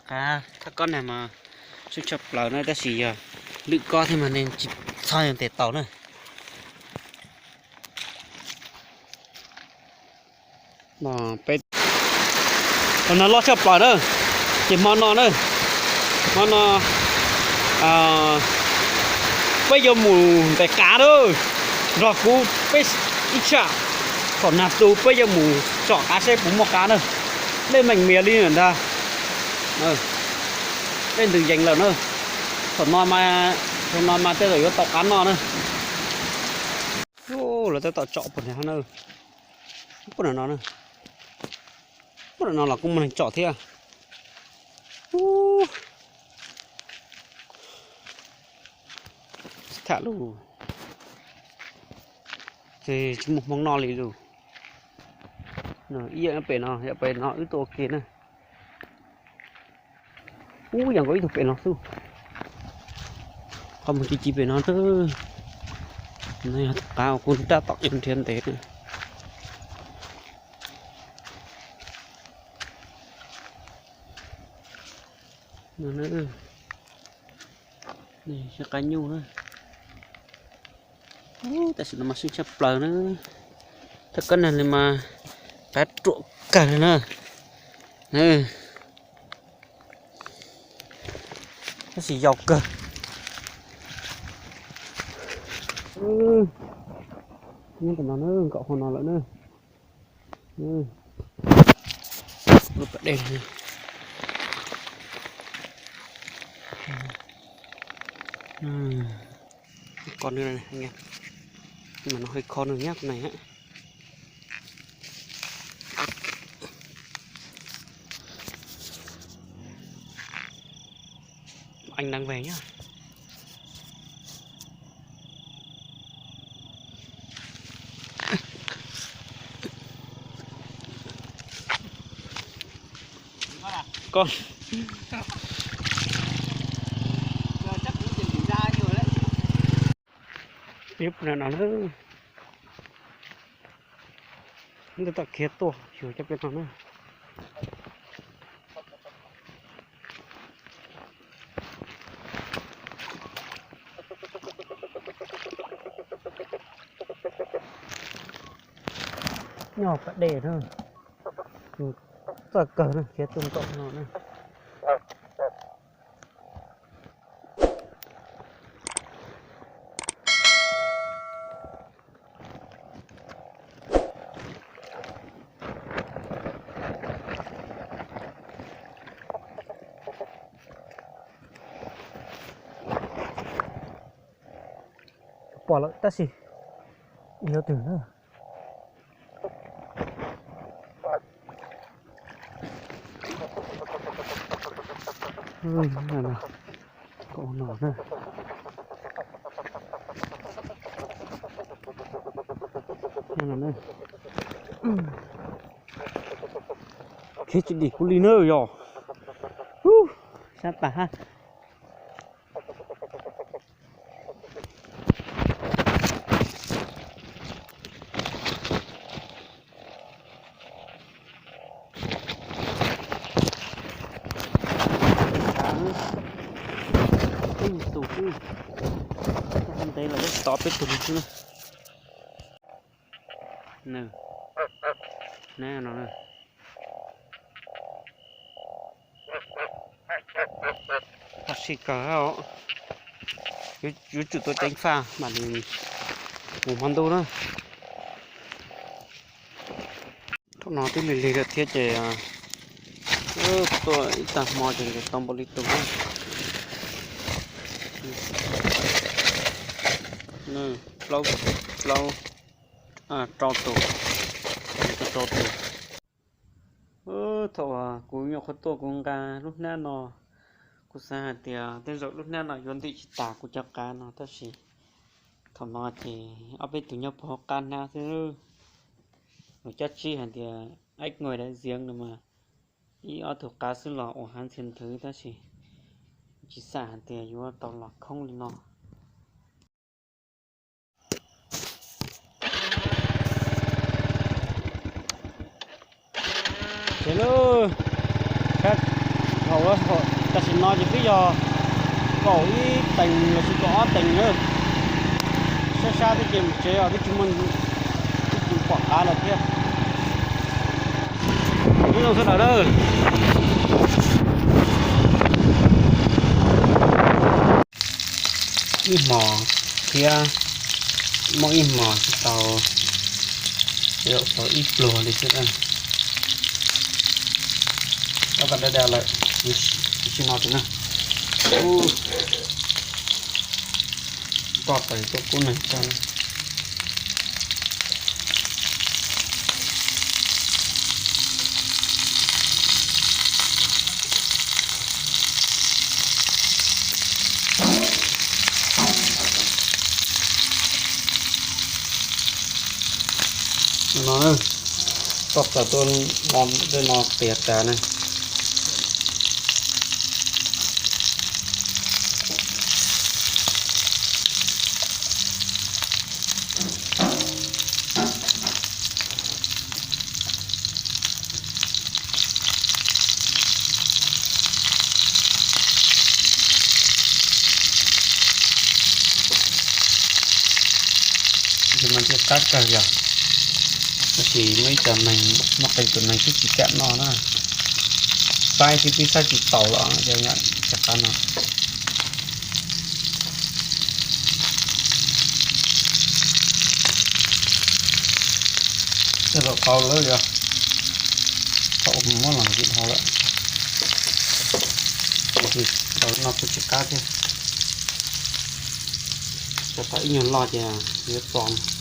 Qab thaj kob nag mas xwb tshaj plaws na, tab sis yog lwm kob thiab mas neeg tsis txhob yog ntes tau na. Qhov no loj tshaj plaws na, ces hmo no na, hmo no peb yuav mus ntes qav na, nrog kuv peb ib tsham thaum nag tu peb yuav mus tsom qav seb puas muaj qav na. Dej meem mias li ntag, dej ntws yees lawm na. Thaum no mas, thaum no mas tej zaum yuav tau qav noj na. Lawv tab tom tsom puag nram no na. Puag nram no na. Puag nram no los kuj muaj neeg tsom thiab. Tham lus, ces tsis muaj hmoo noj li lus. Ib yam pem no, yam pem no wb tuaj ua ke na. Ub, yam nkaus ib tug pem no xwb. Qhov muag ci ci pem no, no yog qav uas kuv rab tom yuav nrhiav ntev na. Qav nyuj na. Tam sim no mas xwb tshaj plaws na. Thaj kob nag li mas qav ruam kawg li na. Tab sis yau kawg. Nyob tam no na, nkaum hauv no lawm na. Lub pas dej. Kho nws, mas no hơi kho nws nhá, này á. Anh đang về nhá. Con. Ib no na, ntawm tom khiav tuaj xyuas cov peb no na. Nyob pas dej na, txawj kawg na, khiav tuaj nkaum no na. Pom lawm tab sis dhia twg na. Kaum no na. Khiav tsis dim kuv li na yog. Sab tas hab. Tus xwb, ntev los tsis tau peb tug xwb na. Neb no. Tam sim kawg, yuav tsum tuaj ceev faj mam li mus hmo ntuj na. Thaum no twb lig lig lawm thiab ces tuaj ib tag hmo ces tau npaum li tus na. Plaub, plaub, rau tus, rau tus. Thaum kuv nyuam qhuav tuaj kuv nqa lub hnab no, kuv xav hais tias tej zaum lub hnab no yuav ntim tsis tas kuv cov qav no tab sis thaum no ces ob peb tug nyob puag hauv qab hnab xwb. Lus cab tsib hais tias ib nqe dav ziav no mas ib ob tug qav xwb los ua hav ntxhias nthwv tab sis tsis xam hais tias yuav tau los khoob li no. Ces lub, Hauv, tam sim no ces twb yog kaum ib teev los sis kaum ob teev na. Sab sab thiab ces mus tsev os, twb tsis muaj, twb tsis pom qab lawm thiab. Nyob zoo sawv daws na. Ib hmos thiab, muaj ib hmos tsis tau, tau ib pluag li xwb na. Tab tom da da lawm, sim no tus na. Ub, roj tawm tuaj kub neeg tag. No, roj tawm tuaj, tej no tiav tas na. Ces mas ntshe qab kawg yog, tab sis muaj ib co neeg, muaj qee tus neeg twb tsis kam noj na, saib thiab twb saib tsis taus los yog cov qab no. Tej zaum tau lawm yog, thaum muab los ntxiv dhau lawm, no kuj tsis qab thiab. Tso tau ib nyuag loj ces yuav txo.